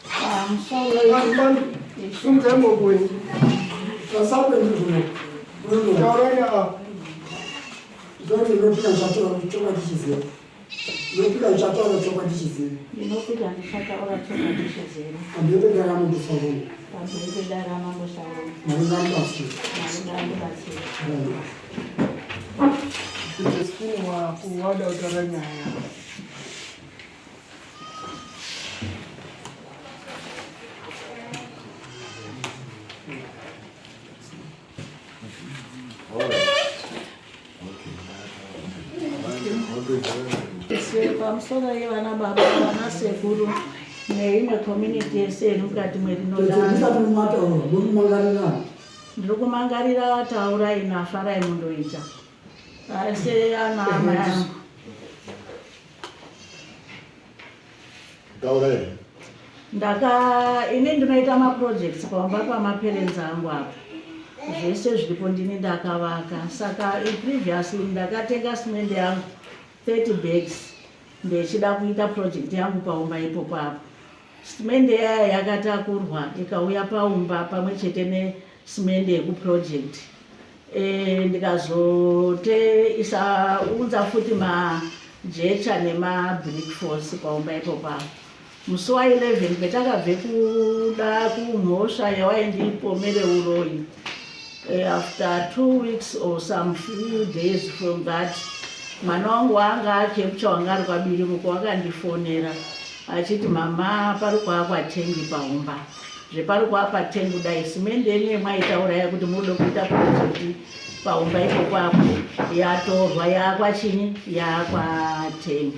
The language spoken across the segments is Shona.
Pamusoro Sumudzai maoko wenyu. Taurai na Zoti ndinopika ndichataura chokwadi chizere. Ndinopika ndichataura chokwadi chizere. Ndinopika ndichataura chokwadi chizere. Pamberi pedare ramambo Sauro. Pamberi pedare ramambo Sauro. Mwari ngaandibatsire. Mwari ngaandibatsire. Josephine wako wada kutaura nyaya. Pamusoro yevana baba vana sekuru neimwe community yese iri mukati mwerinoda. Ndiri kumangarira taurai nafarai mundoita. Ese ana amai angu. Taurai. Ndaka ini ndinoita maprojects pamba pamaparents angu apa. Zvese zviripo ndini ndakavaka. Saka previously ndakatenga simende yangu 30 bags ndechida kuita project yangu paumba ipopo apo. Simende yaya yakatakurwa ikauya paumba pamwe chete nesimende yekuproject. E, ndikazote isaunza futi majecha nemabrick force paumba ipopo apo. Musi wa 11 petakabve kuda kumhosva yawaindipomere uroyi eh, after 2 weeks or some few days from that mwana wangu waanga akepcha wanga ari kwabirimuko wakandifonera achiti mama pari kwaakwa tengi paumba zvepari kwaapa tengi kudai simende yenyu yemwaitaura yakuti munoda kuita project paumba ipopo apo yatorwa yaakwa chinyi yaakwa tengi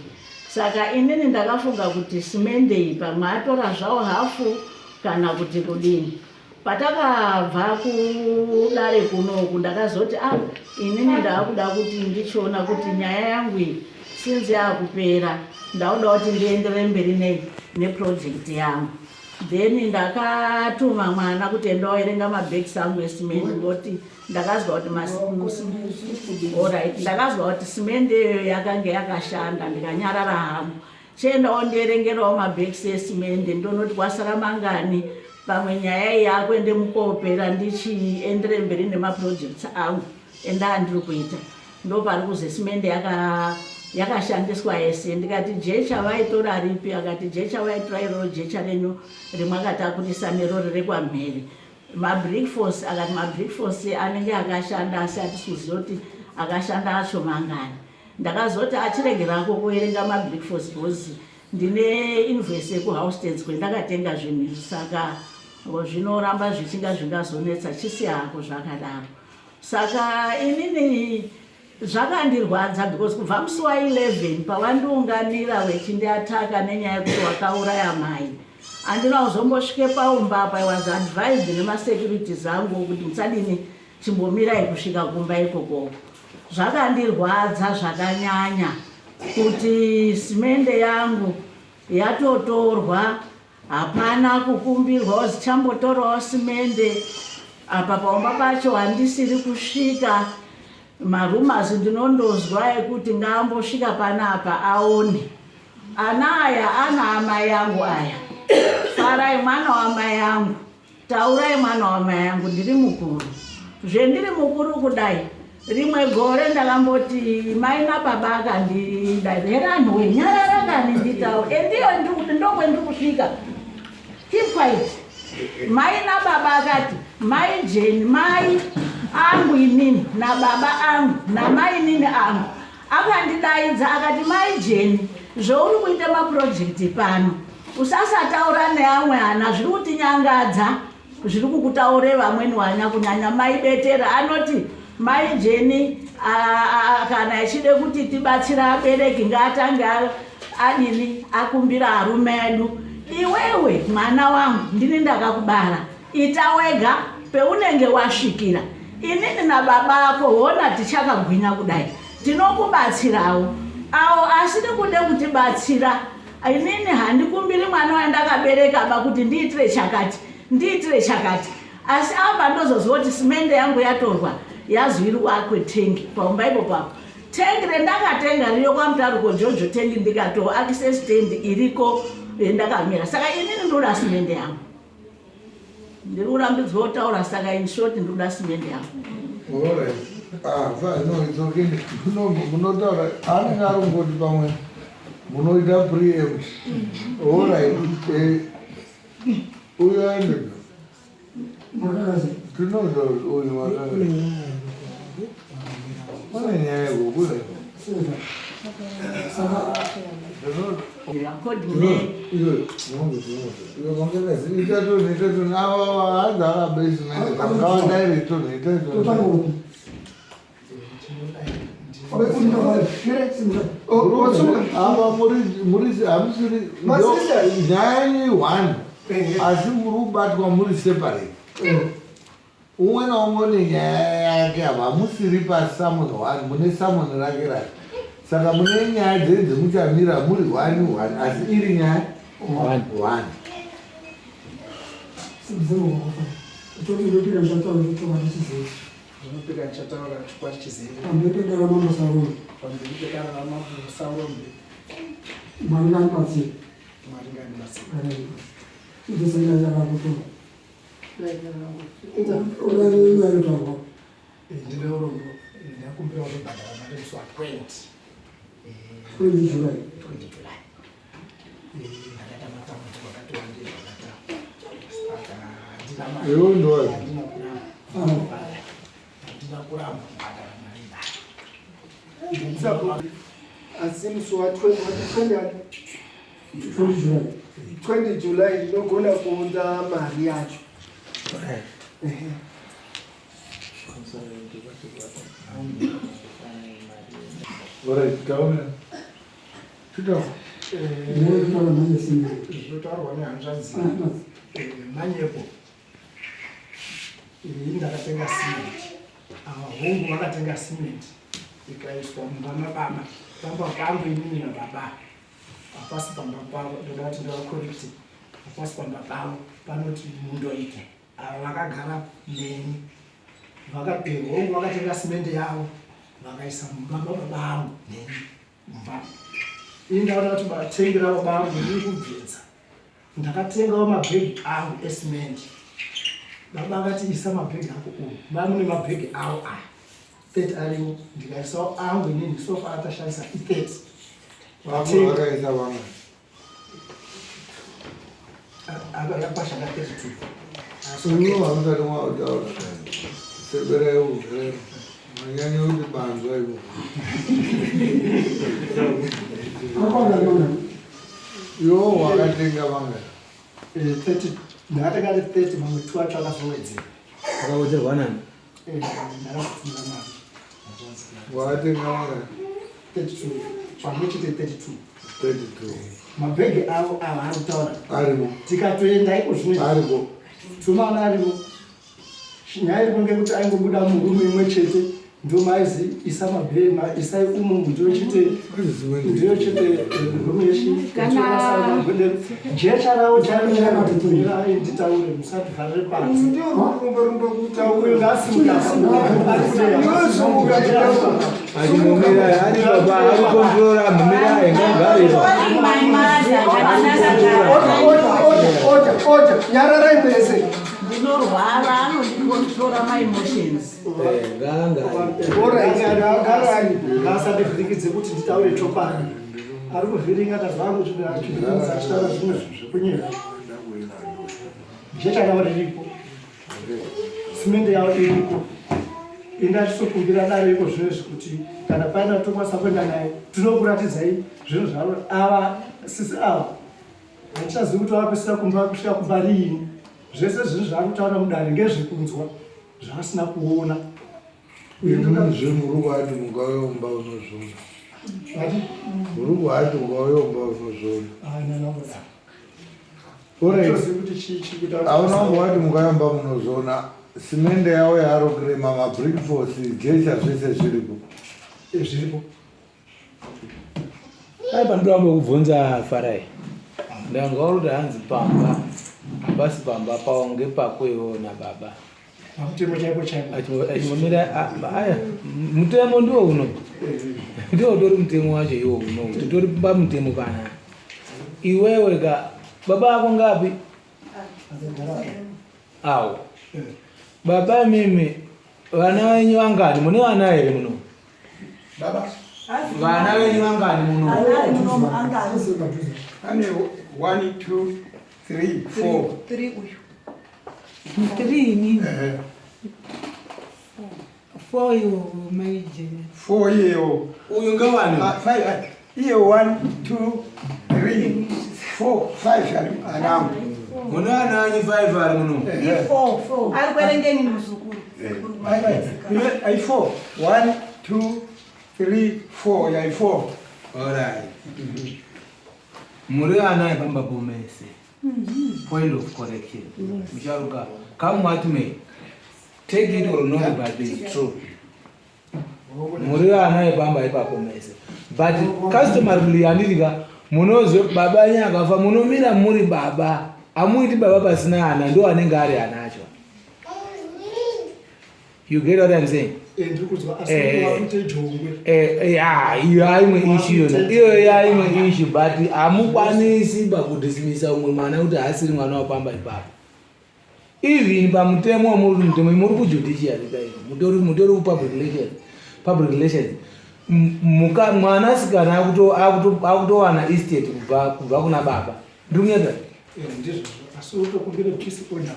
Saka inini ndakafunga kuti simende iyi pamwe atora zvawo hafu kana kuti kudini. Patakabva kudare kunoku ndakazoti ah inini ndaakuda kuti ndichiona kuti nyaya yangu iyi since yaakupera ndakuda kuti ndienderere mberi nei neproject yangu. Then ndakatuma mwana kuti enda waerenga mabags angu esimende ngoti ndakazwa kuti alright ndakazwa kuti simende iyoyo yakange yakashanda ndikanyarara hangu chienda wondierengerawo mabhekisi esimende ndonoti kwasara mangani pamwe nyaya iyi yakuende mukoopera ndichiendere mberi nemaprojects angu endaa ndiri kuita ndopari kuzi simende yakashandiswa yese ndikati jecha vaitora ripi akati jecha vaitora iroro jecha renyu rimwe akatakurisa nerori rekwamhere Mabrick force akati mabrick force anenge akashanda asi hatisi kuziva kuti akashanda acho mangani. Ndakazoti achiregerako kuverenga mabrick force because ndine invoice yekuHousestates kwendakatenga zvinhu izvi saka zvinoramba zvichinga zvingazonetsa chisiya hako zvakadaro. Saka inini Zvakandirwadza because kubva musi wa 11 pawandiunganira wechindiataka nenyaya yekuti wakauraya mai andina kuzombosvike paumba apa I was advised nemasecurities angu kuti musadini chimbomirai kusvika kumba ikoko zvakandirwadza zvakanyanya kuti simende yangu yatotorwa Hapana kukumbirwa zichambotorawo simende apa paumba pacho handisiri kusvika marumas ndinondozwa ekuti ngaambosvika panapa aone ana aya ana amai angu aya farai mwana wamai angu Taurai mwana wamai angu ndiri mukuru. Zvendiri mukuru kudai rimwe gore ndakamboti mai nababa akandida heranhu we nyarara kani nditaure endiyo ndikuti ndokwendiri kusvika keep quiet mai nababa akati mai jeni mai angu inini nababa angu namainini angu Akandidaidza akati mai Jeni zvouri kuita maproject pano usasataura neamwe ana zviri kutinyangadza zviri kukutaure vamweni wana kunyanya mai Betera anoti mai Jeni kana achide kuti tibatsira abereki ngaatange adini akumbira arume edu iwewe mwana wangu ndini ndakakubara Ita wega peunenge wasvikira. Inini nababa ako hona tichakagwinya kudai tinokubatsirawo. Awo asiri kude kutibatsira inini handikumbiri mwana wandakabereka ba kuti ndiitire chakati ndiitire chakati asi apa ndozoziva kuti simende yangu yatorwa yazwirwa kwetengi paumba ipo papo tengi rendakatenga riyo kwamutaruko jojo tengi ndikatoakise stand iriko. Ndakamira saka inini ndoda simende yangu. Ndiri kurambidzwa kutaura saka in short ndikuda simende yangu. Alright. Ah, fine. No, it's okay. No, munotaura anenge ari kungoti pamwe munoita preempt. Alright. Eh, uyo aende. Makakazi. Tinoda uyu wakanga. Pane nyaya yekubuda. Saka. Saka According ne Iyo, iyo makakazi. Itatoni, itatoni. Ava hanzi akabesimende. Ngavadaire toni, itatoni. totanga upi? Apa muri hamusiri Masista. nyaya yenyu one asi muri kubatwa muri separate umwe naumwe une nyaya yake apa hamusiri pasamon one mune samon rake rake saka mune nyaya dzenyu dzemuchamira muri one one asi iri nyaya one. Simudzai maoko. Toti ndopika ndichataura chokwadi chizere. Ndinopika ndichataura chokwadi chizere. Pamberi pedare ramambo Saurombe. Pamberi pedare ramambo Saurombe. Mwari ngaandibatsire. Mwari ngaandibatsire. Ibvisa nyaya yakakutora. Urare nyaya yotaurwa. Ndine urombo, ndakumbira kuzobhadhara mari musi wa 20. 20 July. 20 July. Ndakaita matambudziko akati wandei zvakadaro. Saka handina mari. Iwe ndowapi? Handina kuramba. Handina kuramba kubhadhara mari iyi. Asi musi wa 20 20 July. 20 July ndinogona kuunza mari yacho. Alright, taura. Chitaura. Nyaya yotaura mhanye simende. Zvinotaurwa nehanzvadzi Ah, manyepo. Ini ndakatenga simenti, ava hongu vakatenga simenti ikaiswa mumba mababa, pamba pangu inini nababa, hapasi pamba pavo. Ndoda kuti ndavakorekti, hapasi pamba pavo, panoti mundoite. Ava vakagara neni, hongu vakatenga simende yavo vakaisa mumba mababa angu neni mumba. Ini ndaona kuti matengera baba angu ndiri kubvinza. Ndakatengawo mabhegi angu esimende. Baba akati isa mabhegi ako umu, mamune mabhegi awo aya 30 arimo, ndikaisawo angu inini. So far atashandisa i30. Vamwe vakaisa vamwe. Yapashanda 32. Uno hamusati mwautaura. Seberai ugere. Manyanya kuti banzwa ivo. Akawanda mangani? Iwo wakatenga vamwe. 30 ndakatenga ari 30, mamwe 2 acho akazowedzera. Akawedzerwa nani? Ndakakutumira mari. Wakatenga vamwe. 32 pamwe chete, 32. 32. Mabhegi avo ava ari kutaura Arimo. tikatoenda iko zvino Ariko. tumana arimo. Nyaya iripo ngekuti aingobuda murumu imwe chete, ndomaizi isa mabhegi, isai umu, ndiyo chete, ndiyo chete rumu yechi. Jecha ravo charomirai nditaure, musativharire panze. Ndio rumbo rumbo Uyu ngasimuka. Achimumira ari baba ari kukontrora, mumira engagare. My mother, Order, order, order, order, nyararai mese. Ndinorwara, anondicontrola my emotions. Ngaangare. Ngaasandivhiringidze kuti nditaure chokwadi. Ari kuvhiringa tazvangu achitaura zvimwe zvinhu zvekunyera. Jecha ravo riripo, simende yavo iriko. Indachisokumbira dare iko zvinezvi kuti kana paina tokwanisa kuenda naye tinokuratidzai zvinhu zvavo. Ava sisi ava handichazivi kuti vapesera kumba kusvika kumba riini. Zvese zvinhu zvaari kutaura mudare ngezvekunzwa zvaasina kuona. Inonzve muri kuati mukauya kumba unozviona. Ati? Muri kuati ukauya kumba unozviona. Haina. Alright. Tozivi kuti chii chiri kuita kuti Hauna kumbowati mukauya mumba munozviona. Simende yavo yaari kurema, mabrick force, jecha, zvese zviripo. Zviripo. Ai, pandoramba kubvunza Farai, ndanga uri kuti hanzi pamba hapasi pamba pavo, ngepako iwo nababa. Pamutemo chaipo chaipo. Achimbomira aya mutemo ndiwo uno, ndiwo utori mutemo wacho iwo uno, titori pamutemo panapa. Iwewe ka baba ako ngapi? Awo. Baba mimi vana venyu vangani? Mune vana here muno? Baba. Vana venyu vangani muno? Ane 1 2 3 4. 3 uyu. 3 inini. 4 iwo mai Jene. 4 iwo. Uyu ngawani? 5 iye 1 2 3 4 5 anangu. Mune vana venyu 5 ari muno? I 4 4. Ari kuerengeni muzukuru. Ai 4 1 2 3 4 yai 4. All right. Muri ana epamba pomese. Point of correction. Musharuka, come what may. Take it or not, but it's true. Muri vana vepamba ipapo mese. But customarily handiti ka munozwe baba yenyu akafa munomira muri baba. Hamuiti baba pasina ana ndo anenge ari ana acho. You get what I'm saying? Ndiri kuzwa asi wakuite jongwe. Iyo yaimwe issue yona. Iyo yaimwe issue but hamukwanisi ba kudismissa umwe mwana kuti haasiri mwana wapamba ipapo. Even pamutemo wamuri kuti mutemo muri kujudiciary kai mutori mutori kupublic relations public relations muka mwanasikana akutowana estate kubva kuna baba. Ndiri kunyepa? Ndizvozvo asi utokumbira peace order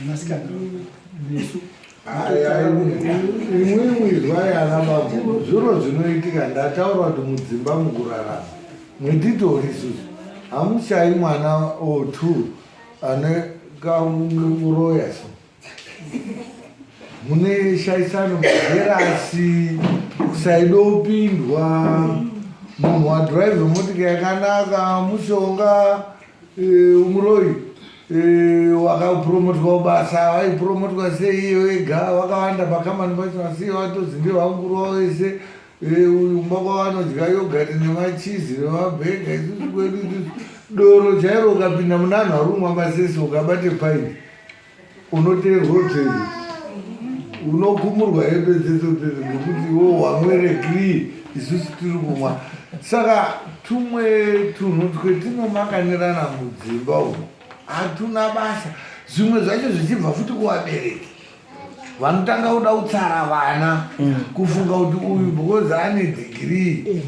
mwanasikana nesu. Imwimwi izwai ana bambo, zviro zvinoitika ndataura kuti mudzimba mukurarama mwetitori isusu hamushayi mwana or two ane kamuroya so mune shaisano majerasi kusaidopindwa munhu wadhiraivhe motika yakanaka mushonga muroyi wakapromotwa basa vaipromotwa sei iyo ega vakawanda pakambani pacho asi vatozi ndevamukuru wavo vese uyu kumba kwavanodya yogati nemachizi nemabhega isusu kwedu isusu doro chairo ukapinda muna anhu ari kumwa masese ukabate paini unoteerwa utsvene unokumurwa hembe dzese utsvene ngekuti iwo wamwere krii isusu tiri kumwa saka tumwe tunhu twetinomakanirana mudzimba umu hatuna basa zvimwe zvacho zvichibva futi kuvabereki vanotanga kuda kutsara vana kufunga kuti uyu because ane dhigirii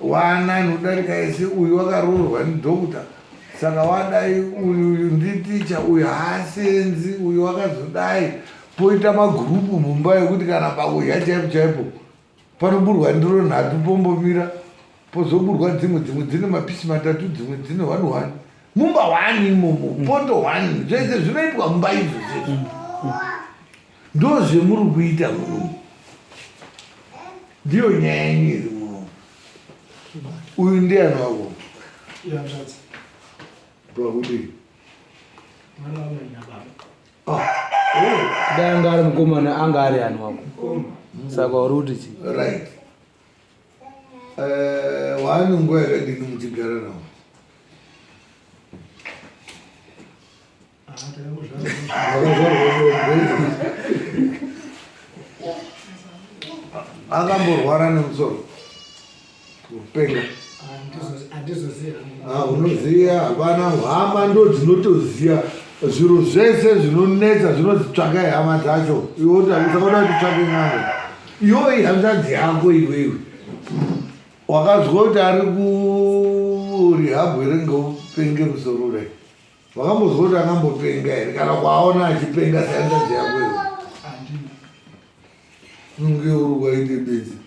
wana anodarika ese uyu wakaroorwa nedhokuta saka wadai uyu uyu nditicha uyu haasenzi uyu wakazodai poita magurupu mumba ekuti kana pakudya chaipo chaipo panoburwa ndiro nhatu pombomira pozoburwa dzimwe dzimwe dzine mapisi matatu dzimwe dzine one one mumba one imomo poto one zvese zvinoitwa mumba izvo zvese ndo zvemuri kuita muno ndiyo nyaya yenyu iri muno uyu ndiani wako Ihanzvadzi. pakudii Mwana wamai nababa. Dai anga ari mukomana anga ari ani wako saka uri kuti chii? Right. Waane nguva yakadini muchigara nawo? Wakazvarwa akamborwara nemusoro kupenga? Handizoziva. Unoziva hapana hama ndo dzinotoziva zviro zvese zvinonetsa zvinozitsvakai hama dzacho iwe saka uda kuti tsvake n'anga iwe ihanzvadzi yako iwewe wakazwa kuti ari kurihabhu here ngeupenge musoro kudai wakambozwa kuti akambopenga here kana kwaona achipenga sehanzvadzi yako iwe Handina. unge uri kwaite benzi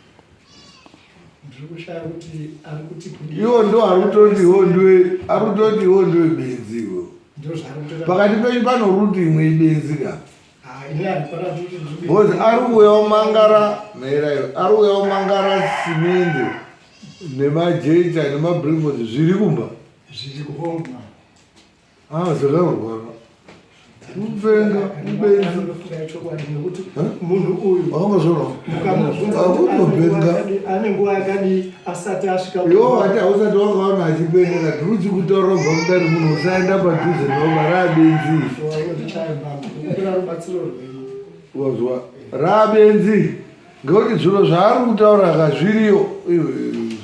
Ndiri kushaya kuti ari kuti kudii. Iwo ndo ari kutoti iwo ndiwe ari kutoti iwo ndiwe benzi iwe Ndo zvaari kutoita. Pakati penyu pano ruti imwe ibenzi ka. Ah, ini handifana kuti ndiri Because ari kuuya umangara mhera iwe ari kuuya umangara simende nemajecha nemabreakfast zviri kumba. Zviri kuhonga. Ah, zvakarwara kupenga ubenzi. Anofunga chokwadi nekuti munhu uyu Wakambozviona? Mukamubvunza kuti Akutopenga. ane nguva yakadii asati asvika Iwo wati hausati wakaona achipenga tiri kutaura kubva kudari munhu usaenda padhuze noma raabenzi. Ndichaye mbamba kukumbira rubatsiro rwenyu. Wazwa raabenzi ngekuti zviro zvaari kutaura kazviriyo. Iwe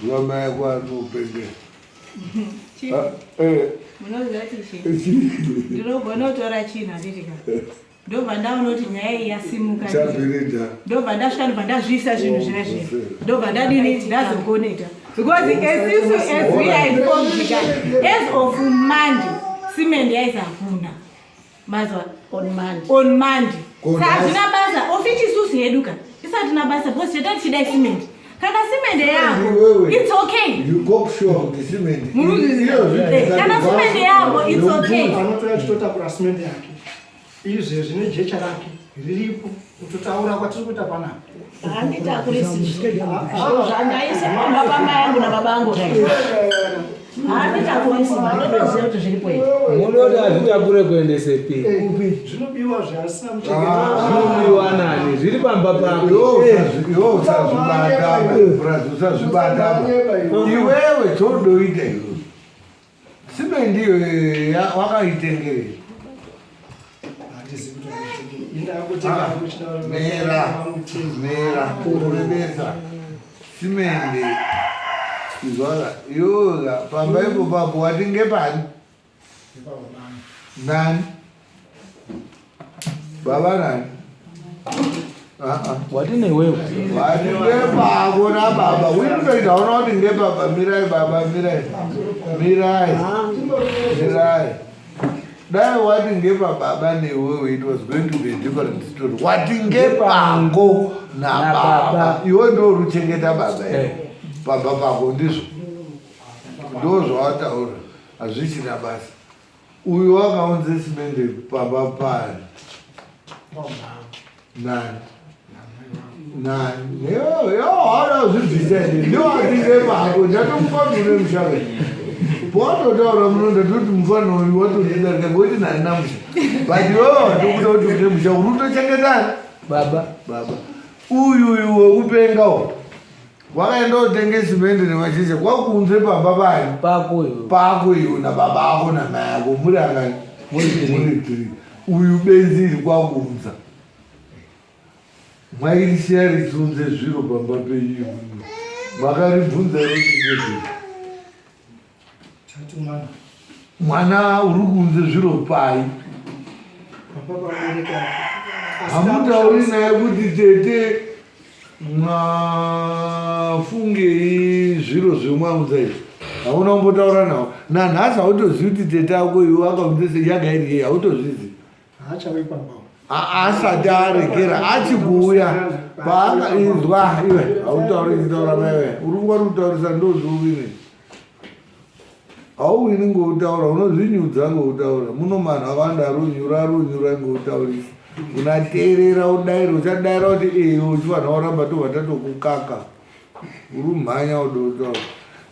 zuva mai ako anopenga. Ah, eh. Munoziva kuti chii? Ndinogona kutora chinhu handiti ka. Ndobva ndaona kuti nyaya iyi yasimuka. Chabhiridha. Ndobva ndasvika ndobva ndazviisa zvinhu zviya zviya. Ndobva ndadini ndazokoneta. Because esisu as we are informed ka, as of Monday, cement yaisi hakuna. Mazwa on Monday. On Monday. Saka hazvina basa ofichi isusu hedu ka. Isatina basa because cheta tichida cement. Kana cement yako it's okay. You go sure kuti cement. Muruzi. Kana cement yako it's okay. Anotora chitotakura cement yake. Izvezvi nejecha rake riripo kutotaura kwatiri kuita panapa. Handitakurisi zviro zvandaisa pamba pamai angu nababa angu kai. Handitakurisi ndinotoziva kuti zviripo here. Munoti hazvitakure kuendesepi? Kupi? Zvinobiwa zvaasina muchengeti. Ah, zvinobiwa nani? Zviri pamba pako. Iwe usazvibata, braz usazvibata. Iwewe chodoita iwe. Simendi iyoyo wakaitengerei? Ah, mera, mera, kurebesa. Simendi. Izwala, iyoga pamba ipo papo wati ngepani? Nani? Baba nani? Ah, ah. Wati newewe. Wati ngepako nababa. Winotoita ona kuti ngebaba. Mirai baba, mirai. Mirai. Mirai. Dai wati ngepababa newewe it was going to be a different story. Wati ngepango nababa. Iwe ndiwe uri kuchengeta baba here. Eh. Pamba pako ndizvo. Ndozvawataura. Hazvichina basa. Uyu wakaunze simende pamba pari. Nani? Nani? Yo, yo, hana zvibvisa here. Ndiwo atinge pako. Ndatomupa kuti une musha wei. Pawatotaura muno ndatoti mufana uyu watondidarika ngokuti nani namusha. But iwewe watokuda kuti une musha uri kutochengetani? Baba. Baba. Uyu uyu wekupenga uyu. Wakaenda kotenge simende nemajecha kwakunze pamba pari. Pako iwe. Pako iwe nababa ako namai ako muri angani? Muri three. Muri three. Uyu benzi iri kwakuunza. Mwairisiya richiunze zviro pamba penyu. Makaribvunza here kuti ndezvei? Tati mwana. Mwana uri kuunze zviro pai? Pamba pabereka. Hamutauri naye kuti tete mwafungei zviro zvemwaunza izvi. Hauna kumbotaura nawo. Nanhasi hautozivi kuti tete ako iwe akaunze sei yaga iri yei hautozvizivi. Haachawi pamba. Asati arekera achikuuya paaka inzwa iwe hautauri chitaura maiwe uri kungwari kutaurisa ndozviuwine. Hauwini ngoutaura unozvinyudza ngoutaura muno manhu akawanda aronyura aronyura ngoutaurisa unateerera udaira uchadaira kuti ee uchifanira kuramba tobva tatokukaka uri mhanya udotaura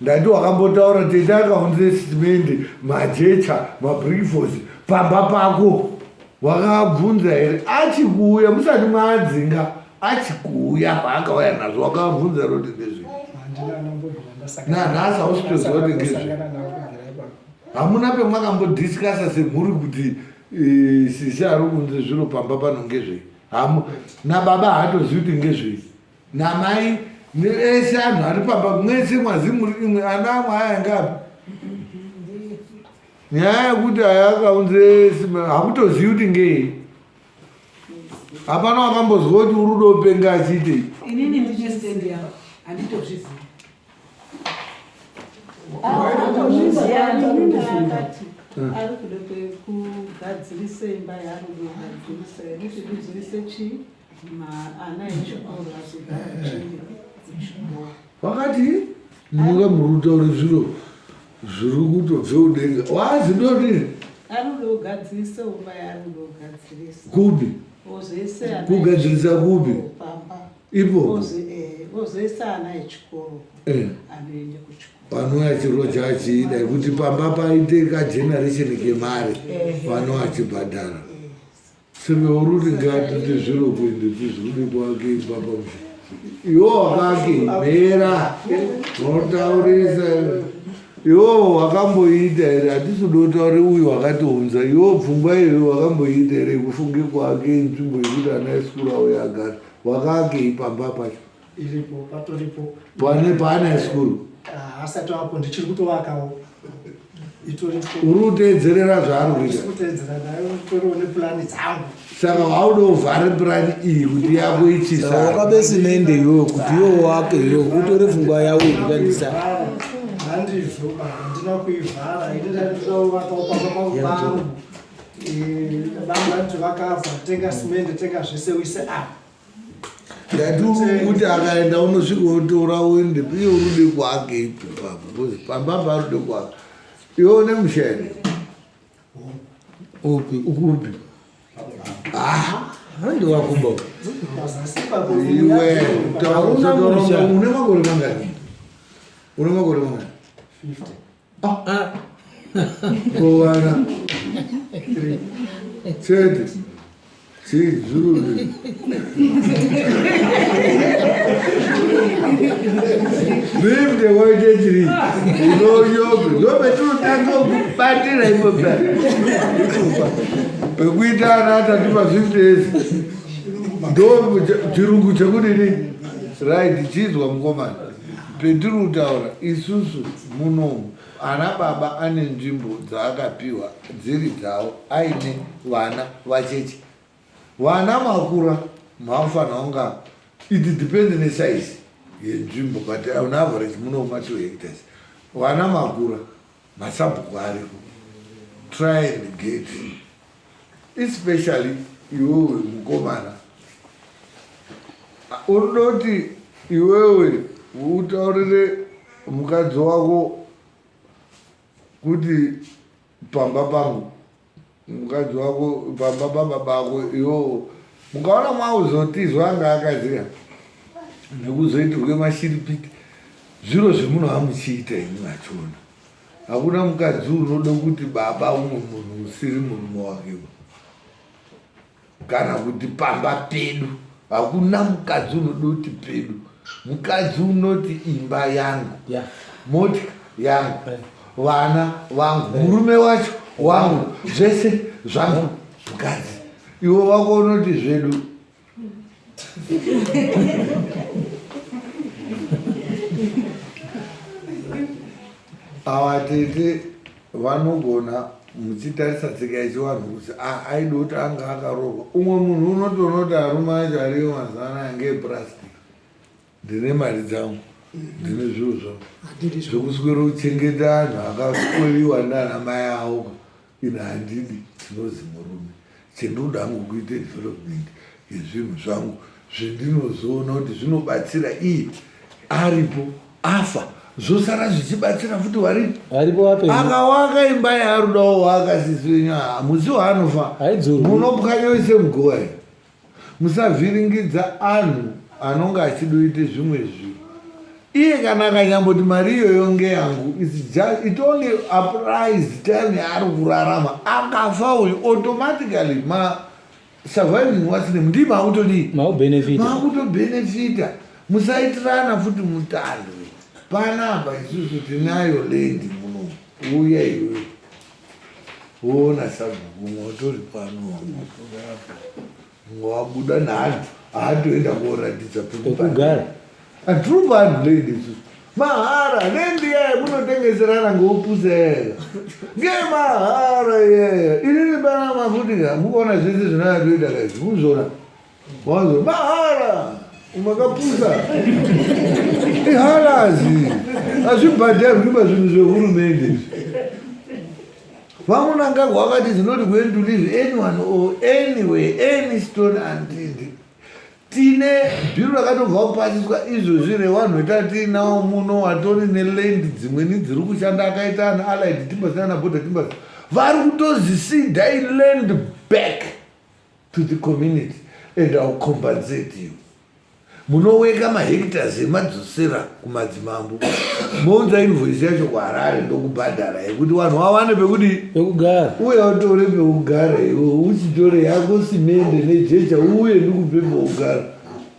ndati wakambotaura tete akaunze simende majecha mabrikfos pamba pako wakabvunza here achikuuya musati maadzinga achikuuya paakauya nazvo wakabvunza here kuti ndezvei nanhasi hausitoziva kuti ngezvei hamuna pemwakambodiscasa semhuri kuti eh, sisi ari kunze zviro pamba pano ngezvei hamu nababa haatozivi kuti ngezvei namai ese anhu ari pamba mwese mwazi muri imwe ana amwe aya ngapi nyaya yekuti aya akaunze hakutozivi kuti ngei hapana wakambozwa kuti uri udopenga achiitei inini ndine stand yangu handitozvizivi ari kuda kugadzirisa imba yaari kuda kugadzirisa yekuti idzirise chii ana echikoro azogadzirisa wakati munga muri kutaura zviro zviri kutobve kudenga wazidoti ari kuda kugadzirisa imba yaari kuda kugadzirisa kupi ozoisa kugadzirisa kupi pamba ipo ozoisa ana echikoro eh. anoende kuchikoro panouya chiroja achiida kuti pamba paite kageneration kemari pano achibhadhara saka uri kuti ngatite zviro kuende tizvikude kwake imba pamusha iwo wakake mhera unotaurisa iwo wakamboiita here hatisi kuda kutaure uyu wakatiunza iwo pfungwa iyoyo wakamboiita here kufunge kwake nzvimbo yekuti ana esikuru auya agare wakaakei pamba pacho iripo patoripo pane paana esikuru asati apo ndichiri kutovakawo. Uri kuteedzerera zvaari kuita. Kuteedzera nayo utoriwo nepulani dzangu. Saka haude uvhare purani iyi kuti yako ichisara. Wakabe simende iwewe kuti iwe wake iwewe utore pfungwa yako yekutandisa. Handizvo ba, handina kuivhara. Ini ndandinovapawo pamba pangu pangu. Baba vanoti vakafa, tenga simende, tenga zvese uise apa. Ndati kuti akaenda unosvika wotora uende iye urude kwake ipo papo because pamba parude kwake iwe une musha here upi ukupi ah handi wakuba iwe taura une makore mangani une makore mangani 50 Kovana chete chizuru Fifty waite three unoyobe ndopetinotanga kubatira ipo pekuita ana atatu pa 50 years ndo chirungu chekudini right chizwa mukomana petiri kutaura isusu munomu Ana baba ane nzvimbo dzaakapiwa dziri dzavo aine vana vacheche. Vana makura makufanira kunga it depends ne size yenzvimbo but on average munooma 2 hectares. Vana makura masabhuku ariko try and get especially iwewe mukomana unoti iwewe utaurire mukadzi wako kuti pamba pangu mukadzi wako pamba pababa ako iwowo mukaona mauzotizwa anga akazira nekuzoitirwe mashiripiti zviro zvemunhu amuchiita ini vachiona hakuna mukadzi unoda kuti baba umwe munhu usiri murume wake kana kuti pamba pedu hakuna mukadzi unoda kuti pedu mukadzi unoti imba yangu yeah. motika yangu vana vangu murume wacho wangu zvese zvangu mukadzi iwe wako unoti zvedu Ava tete vanogona muchitarisa tsika yechivanhu kuti ah, aida kuti anga akaroorwa. Umwe munhu unotoona kuti arume acho ariyo mazuva anaya ngeepurasitiki. Ndine mari dzangu, ndine zviro zvangu zvekuswera kuchengeta anhu akasweriwa nana mai avo. Ini handidi tinozi murume chendinoda hangu kuite development yezvinhu zvangu zvendinozoona kuti zvinobatsira iye aripo afa zvosara zvichibatsira futi varipo akawaka imba yaarudawo waka sisi wenyu musi waanofa munopwanya wese muguva here Musavhiringidza anhu anonga achidoite zvimwe zvinhu. Iye kana akanyamboti mari iyoyo ngeyangu it's just, it only applies time yaari kurarama. Akafa uyu automatically ma surviving what's name ndii maakutodii? Makubenefita. Makutobenefita. Musaitirana futi mutandwe. Panapa isusu tinayo land muno. Uya iwewe. Woona sabhuku umwe utori pano mumwe wabuda nhatu haatoenda koratidza pekugara. Hatiri vanhu lady isusu mahara lendi yaya munotengeserana ngoupusa yaya ngemahara yaya inini pana mafuti ka mukuona zvese zvinayatoita kaizvi muzviona Wanzo mahara umakapusa ihalazi hazvibhadharwi pazvinhu zvehurumende izvi. VaMnangagwa vakati is not going to leave anyone or anywhere any stone unturned. Tine bhiru rakatobva kupasiswa izvozvi revanhu vetatiinawo muno watori neland dzimweni dziri kushanda akaita ana Allied Timbers nana Border Timbers vari kutozisida iland back to the community and I'll compensate you. Munoweka mahectares emadzosera kumadzimambo mounza invoice yacho kuHarare ndokubhadhara yekuti vanhu vawane pekudi pekugara uya utore pekugara iwe uchitore yako simende nejecha uye ndikupe pekugara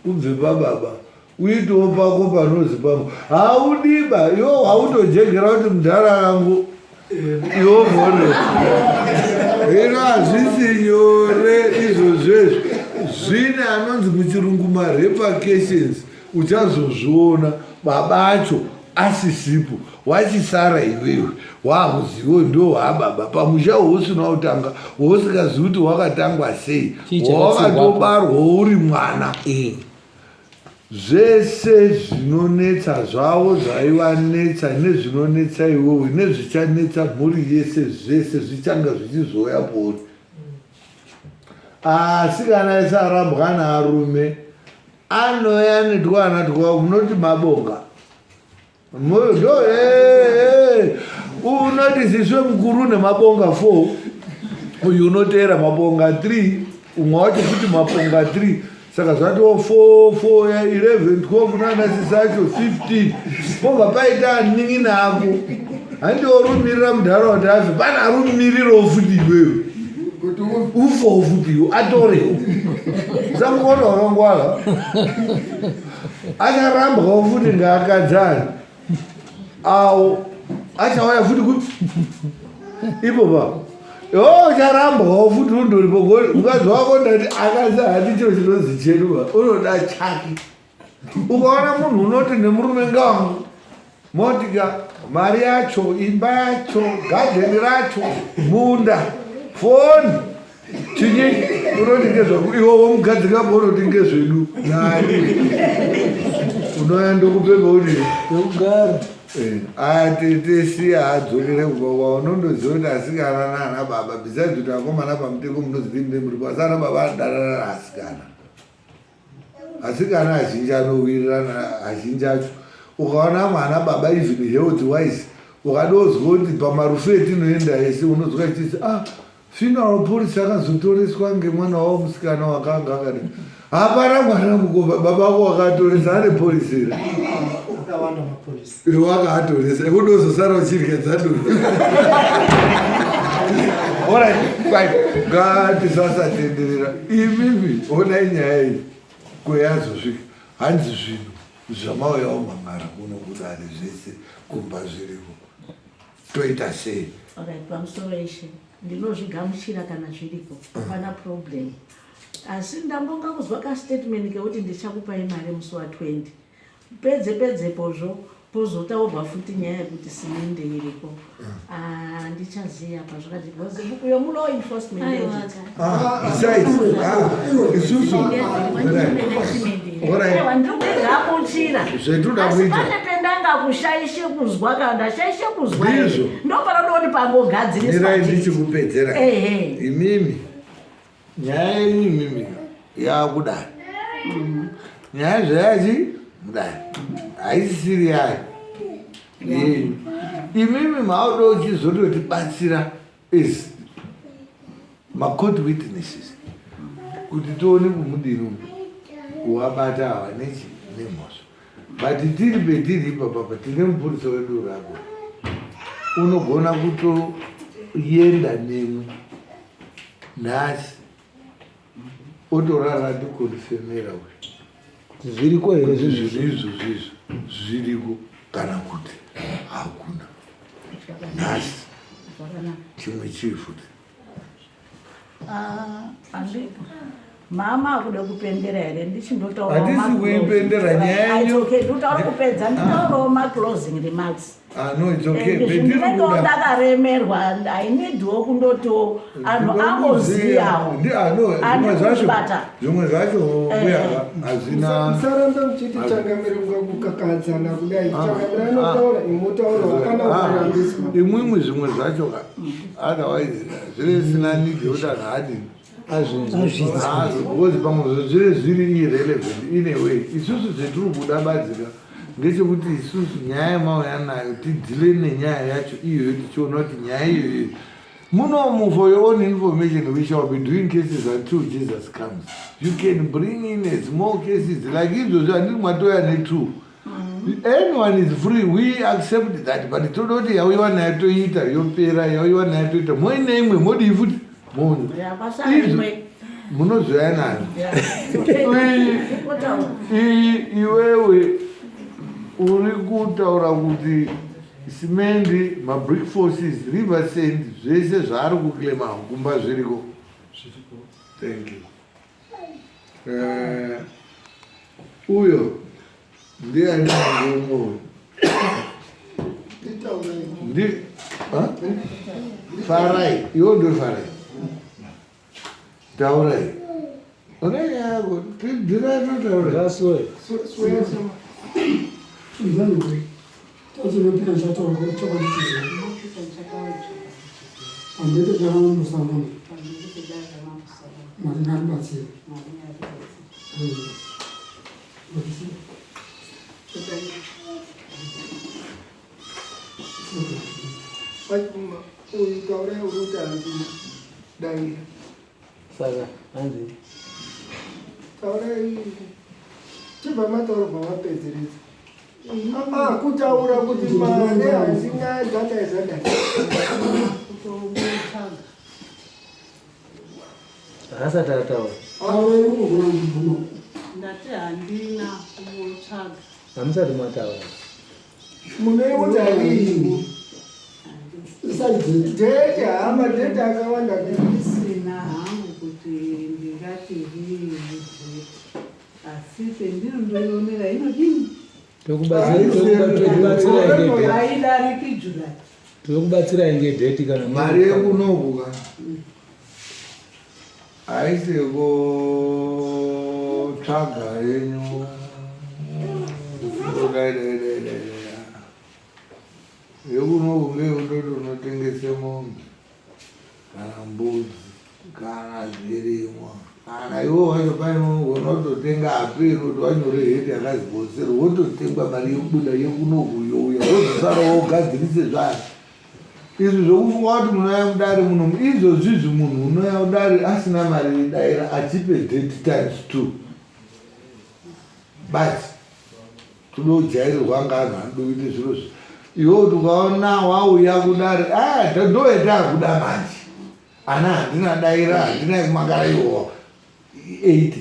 ubve pababa uitewo pako panozi pangu haudiba iwe hautojegera kuti mudhara kangu iwo mhoro hino hazvisi nyore izvozvezvi zvine anonzi muchirungu marepacations uchazozviona baba acho Asisipo, wachisara iwewe waakuzivo ndo waababa pamusha wousina kutanga, wousingazivi kuti wakatangwa sei, wawakatobarwa uri mwana. Eh. Zvese zvinonetsa zvavo zvaivanetsa nezvinonetsa iwewe nezvichanetsa mhuri yese zvese zvichanga zvichizouya pauri. Asi kana isarambwa naarume anouya netwana twavo munoti mabonga ndo unoti siswe mukuru nemabonga 4 uyu unoteera mabonga 3 umwe wacho futi maponga 3 saka zvatoo 4 4 11 12 nana sisi acho 15 pobva paita anin'ina ako handiworumirira munharaunda afe pane arumirirawo futi iwewe ufowo futi iwe atorewo samuona wakangwara acharambwawo futi ngaakadzani awo achauya futi kuti ipo pa o ucharambwawo futi undoripo mukadzi wako ndati akadzi hati chiro chinonzi chedu pa unoda chake ukaona munhu unoti nemurume ngawangu motika mari yacho imba yacho gadheni racho munda foni chinyi unoti ngezvaku iwe womugadzika po unoti ngezvedu nani unouya ndokupemba kuti pekugara eh, aya tete siya adzokere kumba kwavo unondoziva kuti asikana naana baba besides kuti akomana pamuteko munozidini nemuripo asi ana baba anodanana naasikana Asikana azhinji anowirirana azhinji acho ukaona amwe ana baba even health wise ukadozwa kuti pamarufu etinoenda ese unozwa ichiti ah funeral policy akazotoreswa ngemwana wavo musikana wakanga akati hapana mwana mukoma baba vako wakatoresa ane policy here iwe wakaatoresa ekudozosara uchirya dzadura Alright, fine. Ngatisasatenderera. Imimi onai nyaya iyi kweyazosvika. Hanzi zvinhu zvamauya wamhangara kuno kudare zvese kumba zviriko. Toita sei? Alright, pamusoro ishe ndinozvigamuchira kana zviriko hapana problem asi ndambonga kuzwa kastatement kekuti ndichakupai mari musi wa 20 Pedze pedzepozvo pozotaurwa futi nyaya yekuti simende iriko. Ah, handichaziva apa zvakati because uyo mulaw enforcement agent. Ah, besides, ah, isusu. Alright. Aiwa ndiri kugamuchira. Zvetinoda Asi kuita. pane pendanga kushaishe kuzwa kana ndashaishe kuzwa. here. Ndizvo. Ndopanoda kuti pangogadziriswa. Mirai chete. ndichikupedzera. Ehe. Imimi. Nyaya yenyu imimi yakudai. Nyaya zvayachi mudai. Haisisiri yayo. Yenyu. Imimi mauda uchizototibatsira is macourt witnesses kuti tione kumudini uyu kuwabata ava nechi nemhosva. But tiri petiri ipapapa tine mupurisa wedu urako unogona kutoenda nemwi nhasi otorara ndikonfemera uyu kuti zviriko here kuti zvinhu izvo zvizvo zviriko kana kuti hakuna nhasi chimwe chii futi Ah, mama akuda kupendera here ndichindotaura Hatisi kuipendera nyaya yenyu. Ndotaura kupedza nditaurawo maclosing remarks Ah, no, it's okay. And Petiri ndinenge kuda- ndakaremerwa i needwo kundotiwo anhu angoziyawo Ndi- ah, no, zvimwe Handiri zvacho kuzvibata. zvimwe zvacho mbuya hazvina Musaramba muchiti changamire kukakadzana kudai. Changamire anotaura, imotaura, hapana Ah, kurambiswa. imwimwi zvimwe zvacho ka otherwise zviri zvisina need yekuti anhu adini azvinzwa because pamwe zviri zviri irrelevant in a way isusu zvetiri kuda badzika ngechekuti isusu nyaya yamauya nayo tidhile nenyaya yacho iyoyo tichiona kuti nyaya iyoyo munomu for your own information we shall be doing cases until jesus comes you can bring in as more cases like izvozvo handiri mwatoya netwo anyone is free we accept that but toda kuti yauyiwa nayo toiita yopera yauyiwa nayo toita moine imwe modii futi munhu izvo munozoya nayo iwewe uri kutaura kuti simendi mabrick forces river sand zvese zvaari kuclema kumba zviriko thank you eh, uyo ndiani mumwe uyu? Ndi Farai, iwe ndiwe Farai. Taurai. Une nyaya yako, tibvira totaura. Zvaswe. Uyu taurai uri kuti handina daira. Saka hanzi Taurai chibva mataura bva mapedzeredza. Ah, kutaura kuti mari handina zvadai zvadai. Haasati ataura. Ndati handina kumbotsvaga. Hamusati mataura. Munoiuta riini? Dhete hama dhete akawanda Ndisina hangu kuti ndingati riini dhete. Asi pendiri ndoionera inodini? Tokubatsirai ngedheti. Haidariki July. Tokubatsirai ngedheti kana Mari yekunoku ka haisi yekutsvaga yenyu dai dai dai dai dai yekunoku ngeyekutoti unotengese mombe kana mbudzi kana zvirimwa kana iwo wacho paine unogona kutotenga aperi kuti wanyore heti yakazi bosero wototengwa mari yokubuda yekunoku youya wozosara wogadzirise zvayo Izvi zvekufunga kuti munouya mudare muno izvozvizvi munhu unouya kudare asina mari daira achipe date times two but todojairirwa ngaanhu anoda kuita zviro zvi iwe kuti ukaona wauya kudare ah, ndoyataakuda manje ana handina daira handina yekumangara iwowa 80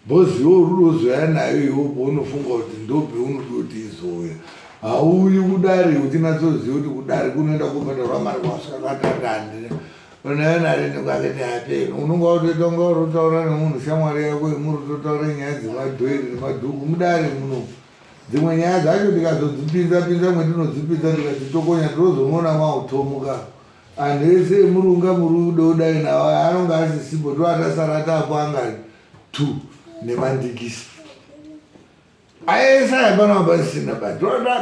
Boss iwe uri kuzoya nayo iwe paunofunga kuti ndopeunoda kuti izouya hauyi kudare uchinatsoziva kuti kudare kunoenda kubhadharwa mari kwasvika kwatanga handina unayo nari ndikakati apeno unonga watoita unga urotaura nemunhu shamwari yako imuri kutotaura nyaya dzemadhoiri nemadhuku mudare muno dzimwe nyaya dzacho ndikazodzipinza pinza mwendinodzipinza ndikadzitokonya ndinozomuona mautomuka Anhu ese emurunga muri kudai nawo anonga asisipo ndoatasara tapo angani two nemandikisi aese aya pano pasisina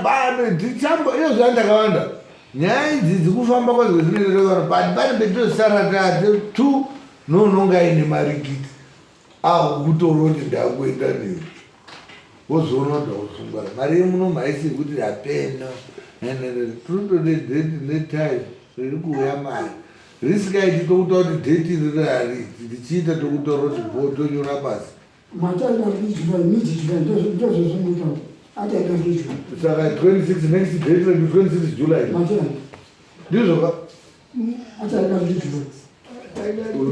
batisambo iyo zvandakawanda nyaya idzi dzikufamba kwadzo zvinoita but pane petosara tate two nounonga aine marikiti akukutora kuti ndakuenda newe wozoona kuti wakusungwara mari yemuno haisi yekuti yapeno tirotode date netime riri kuuya mari risikaiti tokuta kuti date iri rariti tichiita tokutaura kuti bo tonyora pasi saka 26 next date redu 26 July ndizvo ka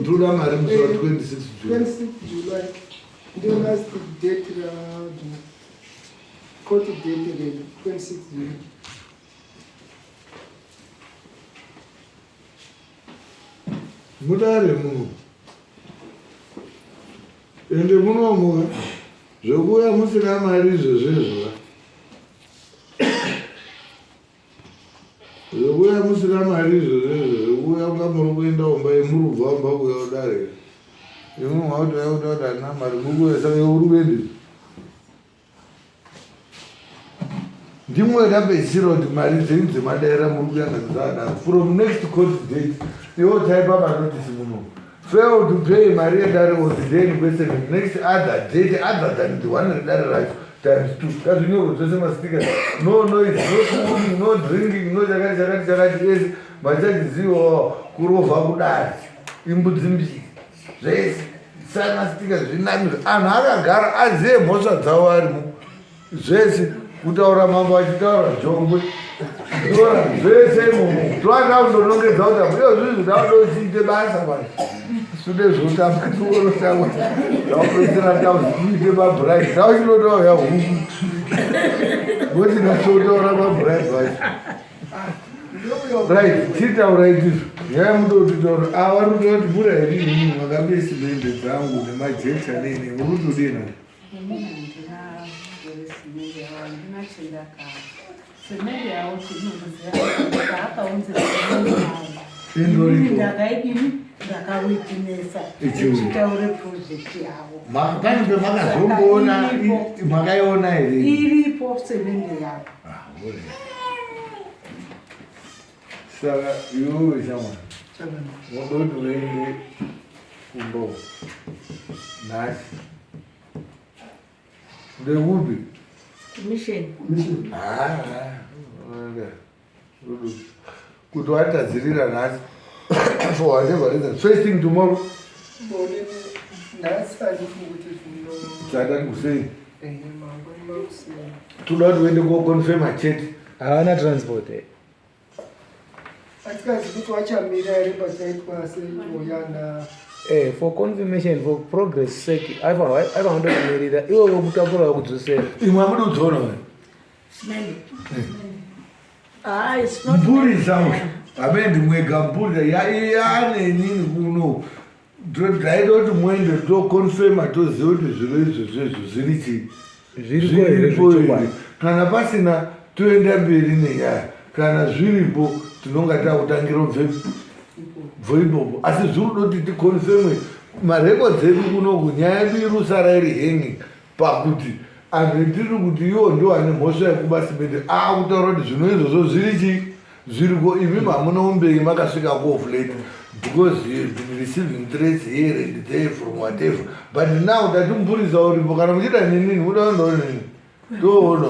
Toda mari musi wa 26 July. 26 July ndio last date ra court date redu 26 July. Mudare muno. Ende munomuka zvekuuya musina mari izvozvezvo. Zvekuuya musina mari izvozvo izvo zvekuuya kunga muri kuenda kumba imuri kubva kumba kuuya kudare imwe makuti uya kuda kuti handina mari muri kuuya saka iwe uri kuendepi ndimwe ndapedzisira kuti mari dzenyu dzemadaira muri kuuya nadzo dzakadaro from next court date iwo taipa manotisi muno fail to pay mari yedare or the day in question next other date other than the one redare racho times two ngazvinyorwe zvese mastika no noise no smoking no drinking no chakati chakati chakati ese machachizivawo kurovha kudare imbudzi mbiri zvese samastika zvinamizvo anhu akagara azive mhosva dzavo arimo zvese kutaura mambo achitaura jongwe tora zvese imomo toada kundonongedza kuti apo iyo zvinhu zvadochiite basa manje sude zvotamba tiorotangwa taupedzisira tauziite mabhurai tauchinotaura huku vochinachotaura mabhurai vacho right chitaurai tizvo nyaya mudotitaura ava rutoa kuti mura here inini makabesi mende dzangu nemajecha nene muri kutodii nani Ini handina gore simende. simende yavo handina chendakava simende yavo chendinoziva paakaunzira simende yavo Indoripo. ndakaidini ndakawitinesa Ichiuya. ichitaure project yavo Pane pemakazomboona Saka iripo. makaiona here? Iripo semende yavo. Ah, ore. Saka iwewe shamwari unoda kuti uende kumba uko nhasi ndekupi? Mission. Ah, kuti watadzirira nhasi for whatever reason first thing tomorrow. Nhasi handifungi kuti zvino. Chatani kusei? Ehe, mangwani makuseni. Toda kuti uende koconfirma chete. Havana transport eh. Atikazi kuti wachamira here pachaitwa seoyana. Eh, for confirmation, for progress sake, aifanira kutomirira iwe vokutakura vokudzosera. Imwe amudi kudziona we. Smell. Ah, it's not. Mupurisa uyu hamene ndimwega mupurisa yaanenini kuno ndaida kuti muende toconfirma toziva kuti zviro izvozvo izvo zviri chii. Zviriko here Zviripo here. zvechokwadi? Kana pasina toenda mberi nenyaya, kana zviripo tinonga takutangira ubve bvo ipopo, asi zviri kuda kuti ticonfirme marekodzi edu kunoku. Nyaya yedu iri kusara iri hanging pakuti anhu etiri kuti iwo ndo ane mhosva yekuba simende akutaura kuti zvino izvozvo zviri chii zviriko. Imi hamuna umbei makasvika kuoff late because you have been receiving threats here and there from whatever, but now tati mupurisa uripo. Kana muchida nenini muda nini toona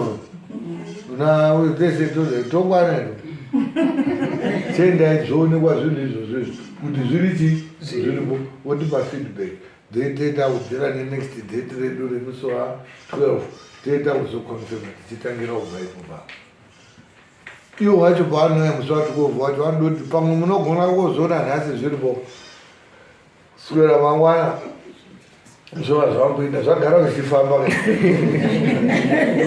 na tese tokwana chendai zvoonekwa zvinhu izvozvo izvo kuti zviri chii zviripo, votipa feedback, then toita kudzira nenext date redu remusi wa12, toita kuzoconfirma tichitangira kubva ipo papo. Iwo wacho paanouya musi wa12 wacho vanodoti pamwe munogona kuzoona nhasi zviripo, swera mangwana zvova zvamboita zvagara zvichifamba.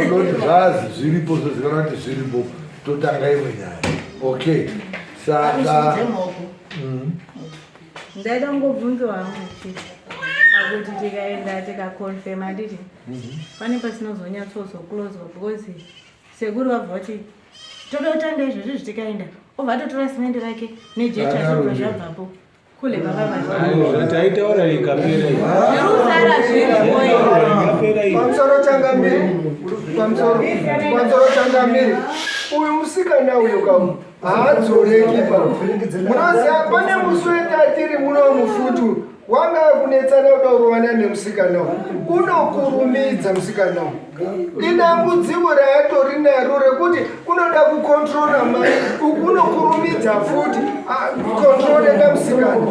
Todoti zvazi zviripo, zvozikanwa kuti zviripo, totanga imwe nyaya. Okay, saka Ndaida kungobvunza hangu chete akuti tikaenda tikaconfirma, handiti pane pasinozonyatsozocloswa? Because sekuru vabva vati toda kutanga izvozvi, zvitikaenda obva atotora simende rake nejecha, zvobva zvabvapo kule baba. Taitaura ikapera. Zvirusara zviripo. Ikapera iyi. Pamusoro changamiri, pamusoro, pamusoro changamiri. Uyu musikana uyu kamu haadzoreki pa. Munoziva pane musi wetatiri muno mufutu wanga kunetsana kuda kurovana nemusikana uyu. Unokurumidza musikana uyu, idambudziko raatori naro rekuti unoda kukontrora mai uku, unokurumidza futi. Kontroreka musikana.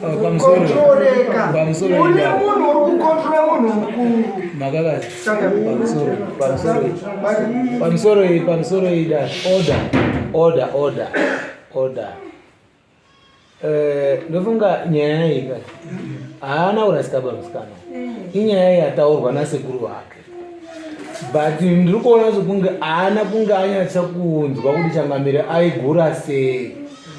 Pamusoro. Kontroreka. Pamusoro. Une munhu uri kukontrora munhu mukuru. Makakazi. Changamire. Pamusoro, pamusoro, pamusoro iyi, pamusoro iyi da. Order, order, order, order. Ndofunga nyaya iyi ka haana kurasika pamusikana, inyaya yataurwa nasekuru vake, but ndiri kuona sekunge haana kunge anyatsa kunzwa kuti changamire aigura sei,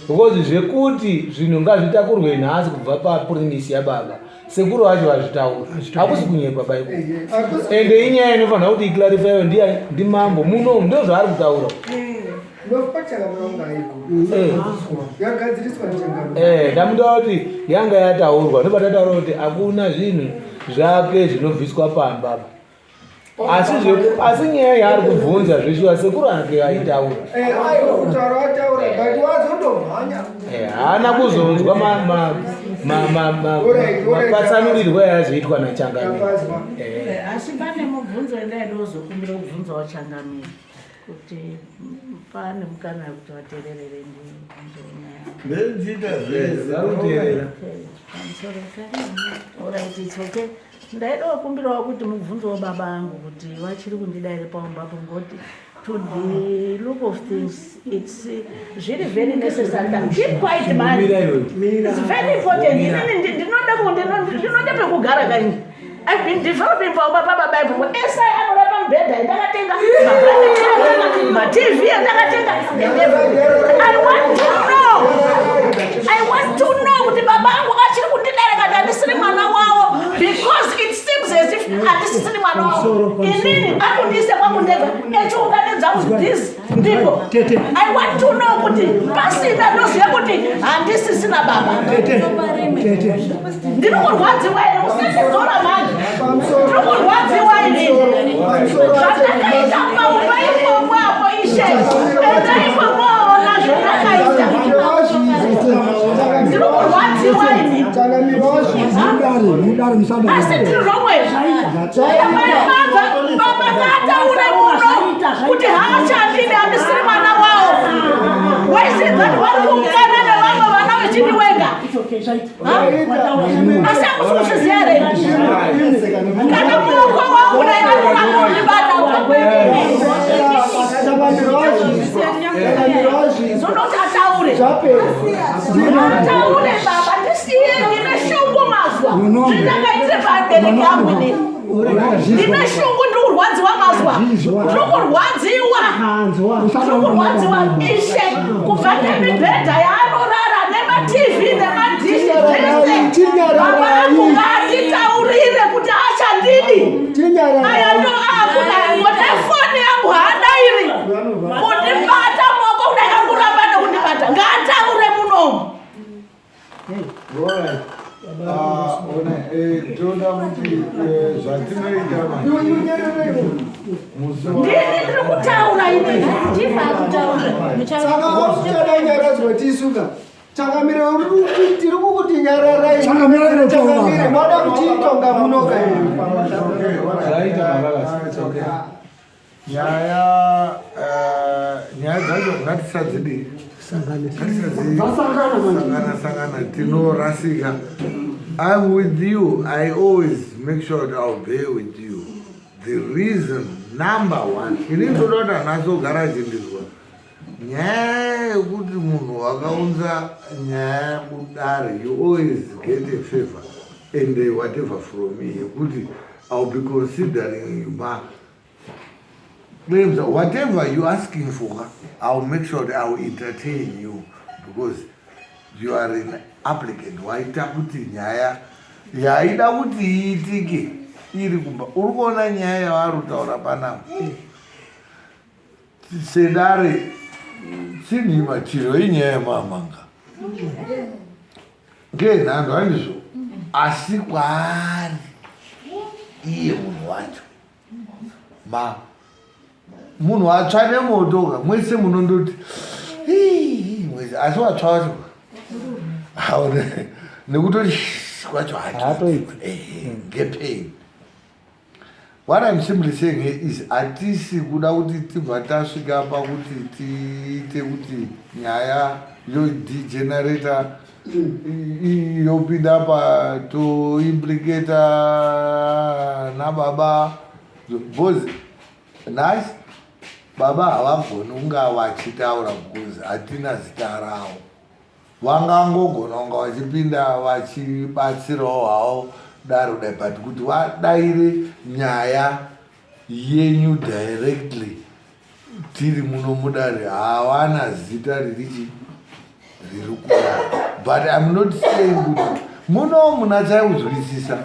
because zvekuti zvinhu ngazvitakurwe nhasi kubva papremise yababa, sekuru vacho vazvitaura, hakusi kunyepa baiko. Ende inyaya inofanira kuti iclarifyiwe ndimambo muno, ndo zvaari kutaura. Ndofa changamire wangu aiguru. Yagadziriswa nechangamire. Ndamutaura kuti yanga yataurwa, ndopatataura kuti hakuna zvinhu zvake zvinobviswa pamba apa, asi nyaya yaari kubvunza zveshuwa sekuru ake aitaura. Aiwa, kutaura ataura, but wazondomhanya. Haana kuzonzwa mapatsanurirwo yayazoitwa nachangamire. Yapazwa. Asi pane mubvunzo endaida kuzokumbira kubvunzawo changamire kuti pane mukana wekuti vateererere ndibvunzewo nyaya. Ndendiita zvese. Varuteerera. Pamusoro. Alright, it's okay. Ndaida kukumbirawo kuti mubvunzewo baba angu kuti vachiri kundida here paumbapo, ngoti to the look of things it's zviri very necessary. Keep quiet, man. Mira iwewe. It's very important. Inini ndinoda pekugara kaini. I've been developing paumba pababa ipopo. Esai anoda pamubhedha yandakatenga, maTV andakatenga and everything. I want to know. I want to know kuti baba angu achiri kundidara kana handisiri mwana wavo, because it seems as if handisisiri mwana wavo. Inini akundiise kwangu ndega. with these people. I want to know kuti pasina ndoziva kuti handisisina baba. Ndiri kurwadziwa here? Usandidzora manje. Ndiri kurwadziwa ini. Zvandakaita paumba imomo apo ishe. Endai kwamuoona zvandakaita. Ndiri kurwadziwa ini. Asi ndiri romwe. Baba ngataure muno kuti haachandidi handisiri mwana wawo. Waisizati vari kuungana nevamwe vana vechindiwenga. Asi hamusi kuzviziva here? Kana muoko wangu dai vari kundibata. Zvinoti ataure. Ataure baba ndisiye ndine shungu mazwa. Zvindakaitire vabereki angu inini. Ndine shungu ndiri kurwadziwa mazwa. Ndiri kurwadziwa. Ndiri kurwadziwa ishe kubva nemibhedha yaanorara nemaTV nemadhishi zvese. Baba angu ngaanditaurire kuti achandidi. Aya ndo akudai nefoni yangu haadairi kundibata maoko kudai anguramba nekundibata ngaataure munomu. Alright. Ah, ona, toda kuti zvatinoita manje. Musi wa Ndini ndiri kutaura inini. Saka wakuchada nyaradzwa tisuka. Changamire, tiri kukuti nyararai. Changamire, tinotaura. Changamire, mada kutiitonga munoka. Okay, alright. Zvaita mavakasi. It's okay. Nyaya nyaya dzacho ngatisadzidi Dzasangana manje. sangana sangana tinorasika. I'm with you. I always make sure that I'll be with you. The reason number one, ini ndoda kuti hanasi kugara achindizwa nyaya yekuti munhu wakaunza nyaya kudare, you always get a favor and whatever from me yekuti I'll be considering ma claims, whatever you asking for. I'll make sure that I'll entertain you because you are an applicant waita kuti nyaya yaida kuti iitike iri kumba. Uri kuona nyaya yavari kutaura panapa sedare chinhima chiro inyaya yemamanga ngenhando handizvo, asi kwaari iye munhu wacho ma munhu atsva nemoto ka mwese munondoti "Hii, mwese," asi watsva wacho haone nekutoti kwacho. Haatoiti. Ngepain. What I'm simply saying here is hatisi kuda kuti tibva tasvika pakuti tiite kuti nyaya yodegenerata yopinda pa toimplicata nababa, because nhasi baba havagoni kunga vachitaura because hatina zita ravo. Vangangogona kunga vachipinda vachibatsirawo havo daro dai, but kuti vadaire nyaya yenyu directly tiri muno mudare, havana zita ririchi riri kuya. But I'm not saying kuti muno munatsaiuzwisisa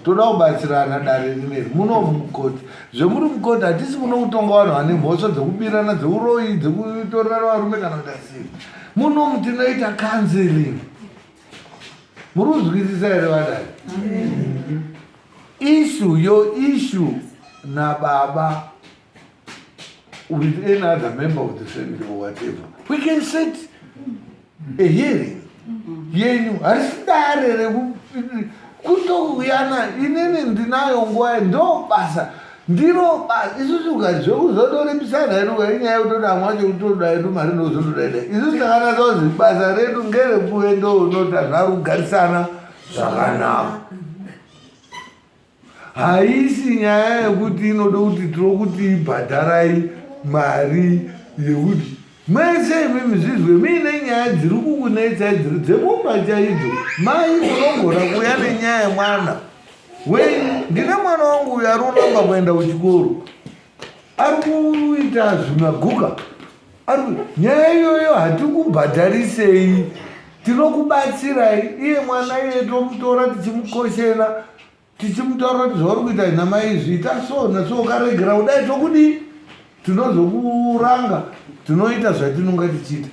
toda kubatsirana. Dare rineri muno mukoti zvemuri mukoti, hatisi muno kutonga vanhu vane mhosva dzekubirana, dzeuroyi, dzekutorerana varume kana kuti asii. Munomu tinoita counseling. Muri kuzwisisa here vadai? Issue yo issue nababa with any other member of the family or whatever, we can set a hearing yenyu. Harisi dare rekutouyana. Inini ndinayo nguva, ndo basa, ndiro basa. Isusu zvekuzodoripisana hedu inyaya yekutoti amwe acho kutoda hedu mari ndozotodaida. Isusu takanatsa kuzi basa redu ngerekuve ndounoti anhu ari kugarisana zvakanaka. Haisi nyaya yekuti inoda kuti tinokuti ibhadharai mari yekuti mwese imimi zvizwe. Muine nyaya dziri kukunetsai dziri dzemumba chaidzo, mai munogona kuuya nenyaya yemwana wenyu: "Ndine mwana wangu uyu ari kuramba kuenda kuchikoro, ari kuita zvimaguka." Ari nyaya iyoyo hatikubhadharisei, tinokubatsirai. Iye mwana iye tomutora tichimukoshera, tichimutaura kuti zvauri kuita namai izvi, ita so naso, ukaregera kudai tokudii. Tinozokuranga, tinoita zvatinonga tichiita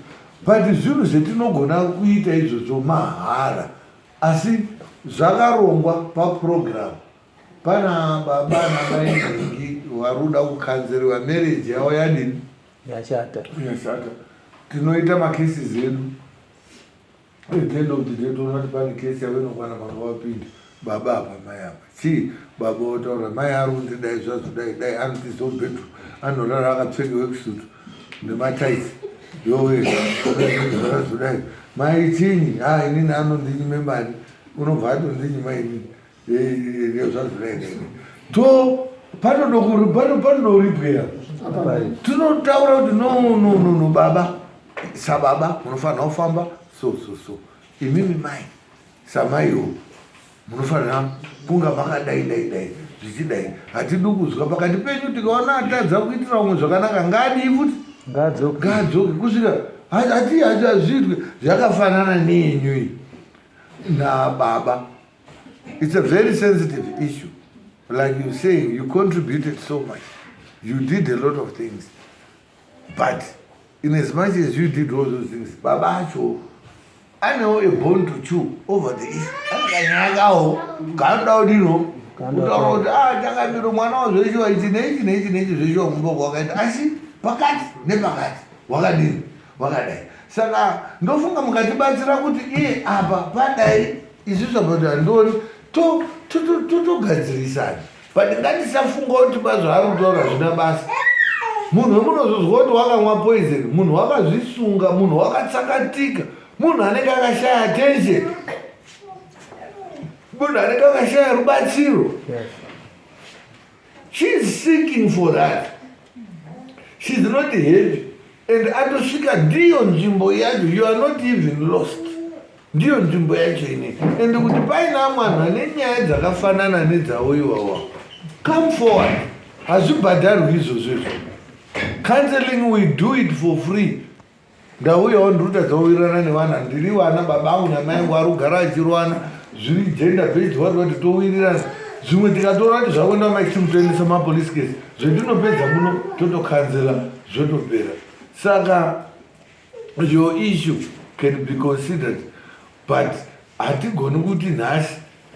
but zvinhu zvetinogona kuita izvozvo mahara asi zvakarongwa paprogram. Pana baba namai nhingi vari kuda kukanzeriwa marriage yavo yadini? Yashata. Yashata. Tinoita macases edu. At the end of the day toona kuti pane case yavo inokwana panga vapinda baba apa mai apa. Chii baba votaura mai ari kundidai zvazodai dai anotiza mubedroom anorara akapfeka worksuit nematights yowe zvakazodai mai chinyi ha inini anondinyime mari unobva atondinyima inini to panodokuripweya tinotaura kuti no no no no baba sababa munofanira kufamba so so so imimi mai samaiwo munofanira kunga makadai dai dai zvichidai hatidi kuzwa pakati penyu tikaona atadza kuitira umwe zvakanaka ngaadii futi ngaadzoke kusvika hati hazviitwe zvakafanana neyenyu iyi nababa It's a very sensitive issue. Like you saying, you contributed so much. You did a lot of things. But in as much as you did all those things, baba acho anewo a bone to chew over the issue. Ane kanyaya kawo kaanoda kudino kutaura kuti ah changamiro mwana wazveshuwa ichi neichi neichi neichi zveshuwa kumba kwakaita asi pakati nepakati wakadini wakadai saka ndofunga mukatibatsira kuti iye apa padai isusu apa kuti handioni totogadzirisana but ngatisafunga kuti bazvaari kutaura zvina basa munhu wemunozozwa kuti wakamwa poison munhu wakazvisunga munhu wakatsakatika munhu anenge akashaya attention munhu anenge akashaya rubatsiro She's seeking for that. She's not happy. And atosvika ndiyo nzvimbo yacho. You are not even lost. Ndiyo nzvimbo yacho ine. And kuti paine amwe anhu ane nyaya dzakafanana nedzavo iwawa. Come forward. Hazvibhadharwi izvozvo izvo. Counseling we do it for free. Ndauyawo ndiri kutadza kuwirirana nevana ndiri vana baba angu namai angu ari kugara achirovana zviri gender based wati wati towirirana zvimwe tikatora kuti zvakuenda kumaextreme toendesa mapolice case zvetinopedza muno totokanzela zvotopera saka your issue can be considered but hatigoni kuti nhasi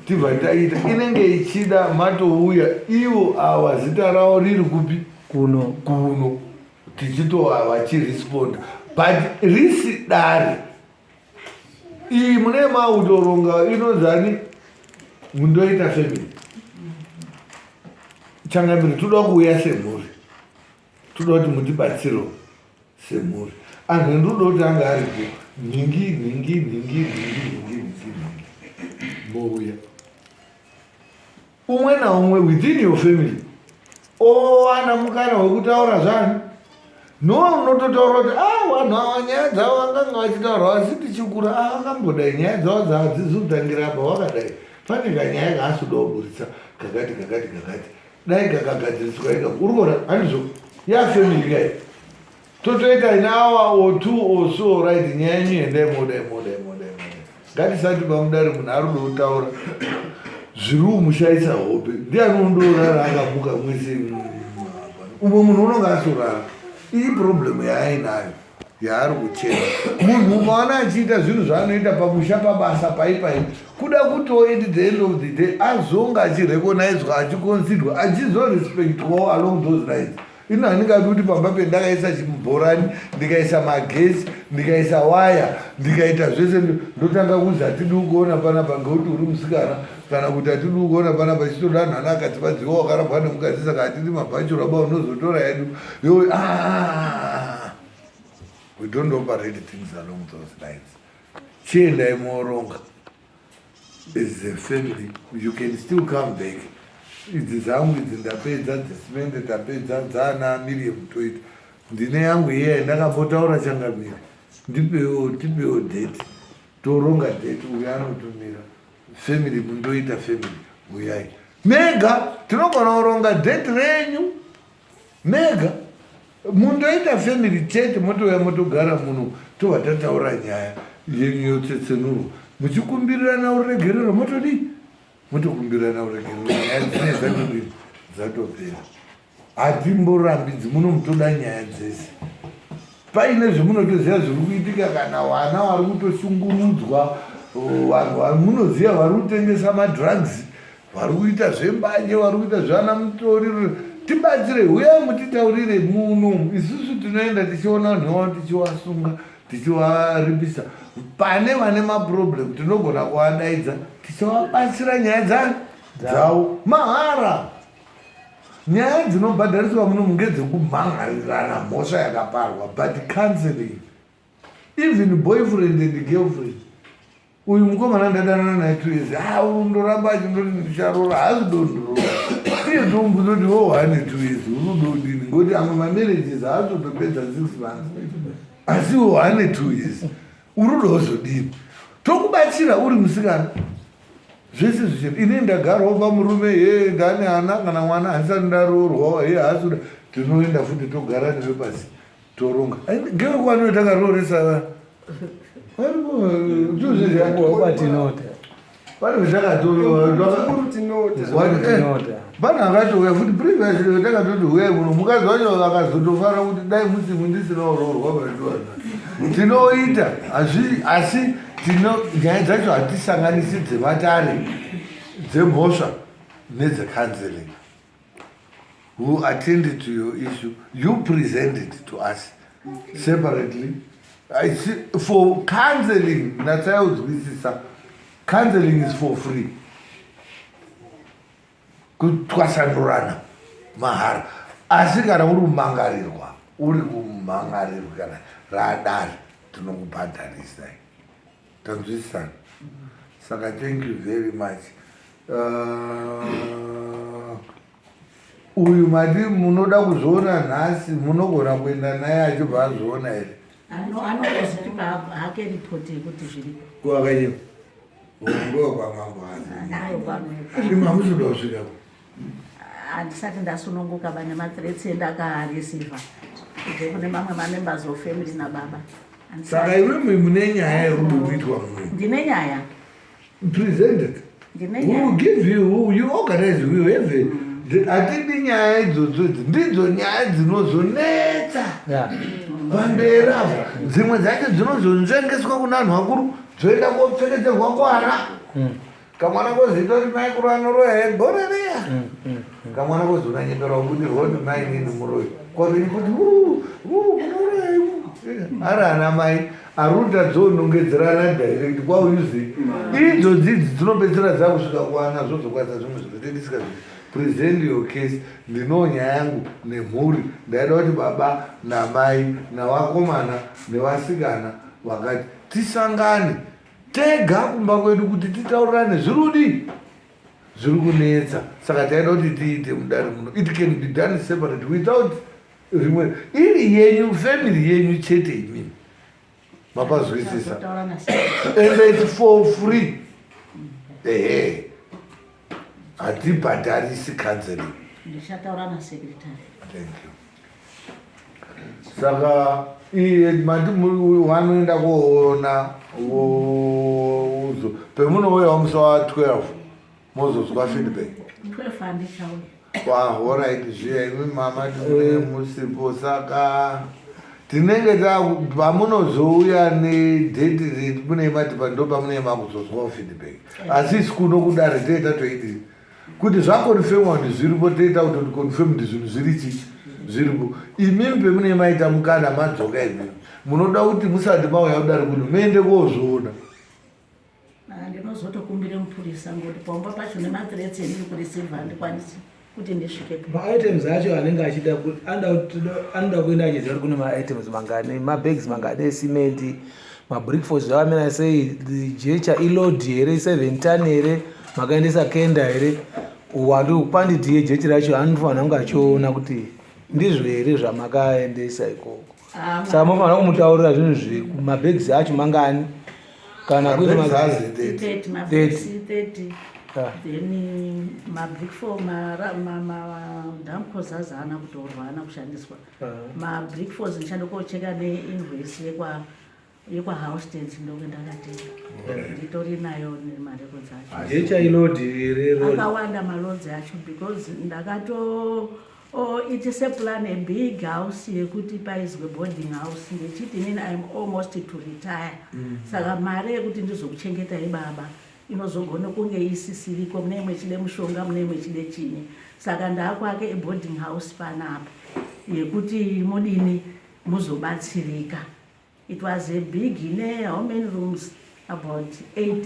tibva taita inenge ichida matouya ivo ava zita ravo riri kupi kuno kuno tichitova vachiresponda but risi dare iyi mune mautoronga inonzani mundoita family changamire toda kuuya semhuri toda kuti mutibatsiro semhuri anhu endoda kuti anga aripo nhingi nhingi nhingi nhingi nhingi nhingi nhingi mouya Umwe naumwe within your family owana mukana wekutaura zvani nowa unototaura kuti ah vanhu ava nyaya dzavo vanganga vachitaura asi tichikura ah vakambodai nyaya dzavo dzahadzizi kutangira apa vakadai pane kanyaya kaasi kuda kuburitsa kakati kakati kakati dai kakagadziriswa ika uri kuona handizvo yafamily kai totoita in hour or two or so right nyaya yenyu endai modai modai modai modai ngatisati pamudare munhu ari kuda kutaura zviri kumushaisa hope ndiani undorara akamuka mwese umwe munhu unonge asorara iyi problemu yaainayo yaari kuchema munhu ukaona achiita zvinhu zvaanoita pamusha pabasa pai pai kuda kutiwo at the end of the day azonge achirecognizwa achiconsiderwa achizorespectwawo along those lines Ini handingadi kuti pamba pendakaisa chibhorani ndikaisa magetsi ndikaisa waya ndikaita zvese ndotanga kunzi hatidi kuona panapa ngekuti uri musikana kana kuti hatidi kuona panapa chitoda anhu ana akadzivadziwa wakarambwa nemukadzi saka hatidi mabhachura ba unozotora yedu yo ah, ah, ah, we don't operate things along those lines chiendai moronga as a family you can still come back idzi dzangu idzi ndapedza dzesimende tapedza dzaana miriam toita ndine yangu iye ndakambotaura changamire ndipewo tipewo date toronga date uyo anotumira family mundoita family uyai mega tinogona kuronga date renyu mega Mundoita family chete motouya motogara muno tobva tataura nyaya yenyu yotsetsenurwa muchikumbirirana uregerero motodii motokumbirirana uregerero nyaya dzine dzatodii dzatopera. Hatimborambidzi muno mutoda nyaya dzese. Paine zvemunotoziva zviri kuitika kana vana vari kutoshungurudzwa, vanhu vamunoziva vari kutengesa madrugs, vari kuita zvembanje, vari kuita zvana mutoriro. Tibatsire, huyai mutitaurire muno. Isusu tinoenda tichiona vanhu ivavo tichivasunga, tichivaripisa. Pane vane maproblem tinogona kuvadaidza tichivabatsira nyaya dzavo mahara. Nyaya dzinobhadhariswa muno ngedzekumhan'arirana mhosva yakaparwa but counseling even boyfriend and girlfriend uyu mukomana ndadanana naye 2 years ah undoramba achindoti ndicharoora haasi dondoroora iye tombunoti wo one 2 years urudodini ngokuti amwe mamarriages haasotopedza 6 months asi wo one 2 years urudozodini tokubatsira uri musikana Zvese zvichiri ini ndagarawo pamurume he ndane ana kana mwana handisati ndaroorwawo he haasuda tinoenda futi togara newe pasi toronga ngewekwanoi takarooresa pane zvakatoiwa akatouya futi previously takatoti huyai muno mukadzi wacho akazotofara kuti dai musimu ndisina kuroorwa vaituana tinoita asi Tino nyaya dzacho hatisanganisi dzematare dzemhosva nedzecounseling. Who attended to your issue, you present it to us separately. I see, for counseling, natsayaudzwisisa, counseling is for free. Kutwasanurana mahara. Asi kana uri kumangarirwa, uri kumangarirwa kana radare tinokubhadharisai. Tanzwisisana. Saka thank you very much. Uyu mati munoda kuzviona nhasi munogona kuenda naye achibva azviona here? Anozotipa hake ripoti yekuti zviripo. Kuwakanyepa. Ndo kwamambo asi. Imi hamusi kusvika. Handisati ndasununguka vane mathreats endakareceiver kubve kune mamwe mamembers of family nababa. Saka iwe mune nyaya yekuti kuitwa munhu. Ndine nyaya. Present it. Ndine We will nyaya. give you, you organize, we will have a, hatidi nyaya idzodzo idzi ndidzo nyaya dzinozonetsa pamberi apo dzimwe dzacho dzinozonzvengeswa kuna vanhu vakuru dzoenda kopfekedzerwa kwana kamwana koziita kuti mai kuru anoroya here gore riya kamwana kozi unanyepera kubudirwa kuti mai nini muroyi kwaviri kuti munoroya imu ari ana mai aruta dzonongedzerana direct kwauyuzi idzo dzidzi dzinopedzisira dzakusvika kwana zvozokwanisa zvimwe zvinotengeseka zvi present your case ndinoo nyaya yangu nemhuri ndaida kuti baba namai navakomana nevasikana vakati tisangane tega kumba kwedu kuti titaurirane zvirudi zviri kunetsa saka taida kuti tiite mudare muno it can be done separate without rimwe iri yenyu family yenyu chete imimi mapazwisisa and it's for free ehe hatibhadharisi counseling ndichataura nasecretary thank you Saka iye mati wanoenda koona wozo pemunouya musi wa 12 mozozwa feedback. 12 handichauya. Alright zviya imi mama tinenge musipo saka tinenge pamunozouya nedate mune mati ndo pamunenge makuzozwawo feedback asi isu kuno kudare tee tatoidii Kuti zvakonfemwa kuti zviripo toita kutoti confirm kuti zvinhu zviri chi zviripo. Imimi pemunenge maita mukana madzoka imimi munoda kuti musati mauya kudare kuno muende kozviona. Ah, ndinozotokumbira mupurisa ngokuti paumba pacho nemathreats endiri kureceive handikwanisi kuti ndisvikepo. Maitems acho anenge achida anoda kuenda achiziva kuti kune maitems mangani, mabags mangani esimenti, mabrickforce zvakamira sei, jecha iload here, 7 ton here, makaendesa kenda here, uwandu quantity yejechi racho anofanira kunge achiona kuti ndizvo here zvamakaendesa ikoko. Ah, Saka mofanira kumutaurira zvinhu zve mabags acho mangani kana kuine Mabags ma- azi 30. 30 mabricks 30 Ah. then mabrick for madamcos azi haana kutorwa haana kushandiswa Mabrick falls ndichada kocheka neinvoice yekwa yekwaHousteds ndoke ndakatenga nditori nayo nemarecords acho. Jecha ilodi here Akawanda malodzi acho because ndakato Oh, it is a plan, a big house yekuti paizwe boarding house ndechiti inini I'm almost to retire. Saka mari yekuti ndizokuchengetai baba inozogona kunge isisiriko, mune imwe ichide mushonga, mune imwe ichide chinyi. Saka ndaakwake boarding house panapa yekuti mudini muzobatsirika. It was a big ine how many rooms? About 8.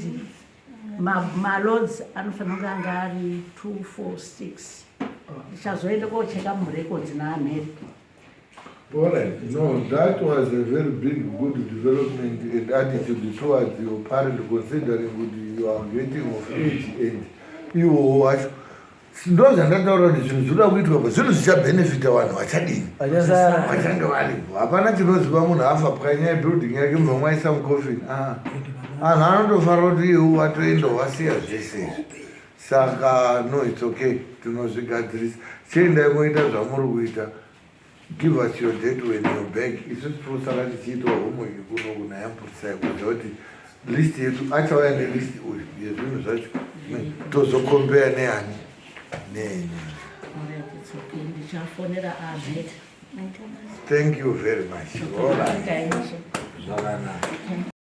Malords anofanira kunge anga ari 2, 4, 6. Ndichazoenda kocheka murecords naamheri. All right. No, that was a very big good development and attitude towards your parent, considering that you are getting of age and iwo wacho ndo zvandataura kuti zvinhu zvinoda kuitwa pa zvinhu zvichabhenefita vanhu vachadini Vachasara. Vachange varipo. Hapana chinoziva munhu afa pwanya building yake mubva mwaisa mucoffin. Ah. Anhu anotofanira kuti iwe watoenda wasiya zvese izvi. Saka no, it's okay, tinozvigadzirisa. Chiendai moita zvamuri kuita. Give us your date when you're back. Isusu tinosara tichiitawo homework kuno kunayampurisai kuziva kuti list yedu achauya nelist uyu yezvinhu zvacho, tozokombeya neani nenyu. Alright, it's okay. Ndichafonera Ahmed. Thank you very much. All right. Zvakanaka.